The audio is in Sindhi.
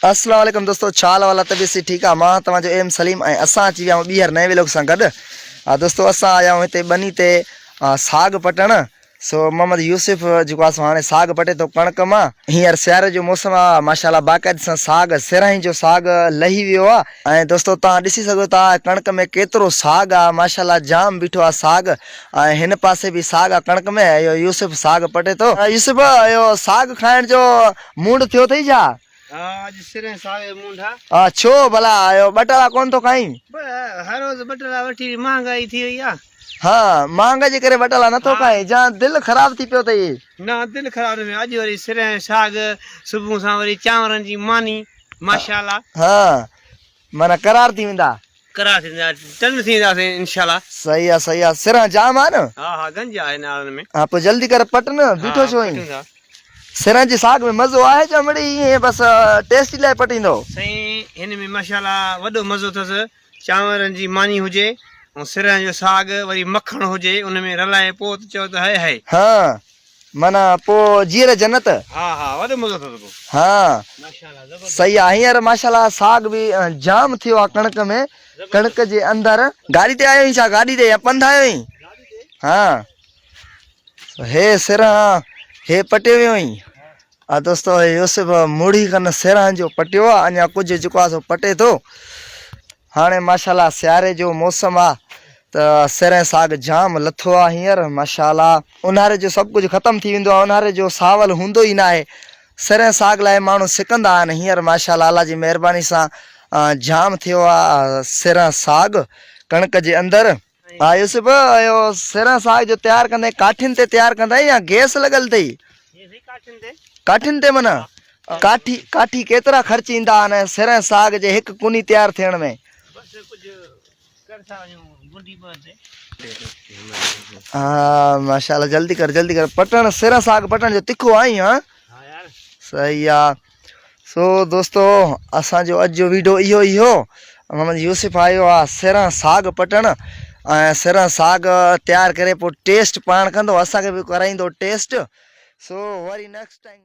اسلام عليڪم دوستو ڇا حال احوال آ طبيعت سي ٺيڪ آ مان توهان جو ايم سليم ۽ اسان اچي ويا آهيون ٻيهر نئين ويلوگ سان گڏ دوستو اسان آيا آهيون هتي ٻني تي ساڳ پٽڻ سو محمد يوسف جيڪو آ سو هاڻي ساڳ پٽي ٿو ڪڻڪ مان هينئر سياري جو موسم آ ماشاءالله باقاعدي سان ساڳ سيراهين جو ساڳ لهي ويو آ ۽ دوستو توهان ڏسي سگهو ٿا ڪڻڪ ۾ ڪيترو ساڳ آ ماشاءالله جام بيٺو آ ساڳ ۽ هن پاسي به ساڳ آ ڪڻڪ ۾ اهو يوسف ساڳ پٽي ٿو يوسف اهو ساڳ کائڻ جو مونڊ ٿيو اٿئي ڇا؟ ها اڄ سرهين ساوي مونڊ آ. ها ڇو ڀلا اهو ٻٽالا ڪونه ٿو کائين؟ هر روز ٻٽالا وٺي مهانگائي ٿي وئي آ. ها مهانگائي جي ڪري ٻٽالا نه ٿو کائين جا دل خراب ٿي پيو اٿئي. نه دل خراب نه ٿيو اڄ وري سرهين ساڳ صبح سان وري چانورن جي ماني ماشاءالله. ها معنيٰ قرار ٿي ويندا. قرار ٿي ويندا ٽن ٿي وينداسين انشاء الله. صحيح آ صحيح آ سرهن جام آ نه. ها ها گنج آهي نارن ۾. ها پوء جلدي ڪر پٽ نه بيٺو ڇو آهين. سرهن جي ساڳ ۾ مزو آهي ڇا مڙئي ائين بس ٽيسٽي لاء پٽيندو. سائين هن ۾ ماشاء الله وڏو مزو اٿس چانورن جي ماني هجي ۽ سرهن جو ساڳ وري مکڻ هجي ان ۾ رلائي پوء ته چئو ته هئي هئي. ها معنيٰ پوء جيئر جنت. ها ها وڏو مزو اٿس پوء. ها ماشاءالله زبردست. صحيح آ هينئر ماشاءالله ساڳ به جام ٿيو آ ڪڻڪ ۾ ڪڻڪ جي اندر. گاڏي تي آيو آهين ڇا گاڏي تي يا پنڌ آيو آهين. ها هي سرهان هي پٽيو ويو آهين. ها دوستو هي يوسف مڙهي کن سرهان جو پٽيو آ اڃا ڪجهه جيڪو آ سو پٽي ٿو. هاڻي ماشاءالله سياري جو موسم آ ته سرهن ساڳ جام لٿو آ هينئر ماشاءالله اونهاري جو سڀ ڪجهه ختم ٿي ويندو آ اونهاري جو ساول هوندو ئي ناهي سرهن ساڳ لاء ماڻهو سڪندا آهن هينئر ماشاءالله الله جي مهرباني سان جام ٿيو آ سرهن ساڳ ڪڻڪ جي اندر. ها يوسف اهو سرهن ساڳ جو تيار ڪندين ڪاٺين تي تيار ڪندين يا گيس لڳل اٿئي؟ ڪاٺين تي معنيٰ ڪاٺي ڪاٺي ڪيترا خرچ ايندا آهن سرهن ساڳ جي هڪ ڪوني تيار ٿيڻ ۾؟ ها ماشاءالله جلدي ڪر جلدي ڪر پٽڻ سرهن ساڳ پٽڻ جو تکو آهين ها صحيح آ سو دوستو اسان جو اڄ جو ويڊيو اهو ئي هو محمد يوسف آيو آ سرهن ساڳ پٽڻ ۽ سرهن ساڳ تيار ڪري پوء ٽيسٽ پاڻ ڪندو اسان کي به ڪرائيندو ٽيسٽ سو وري نيڪسٽ ٽائيم.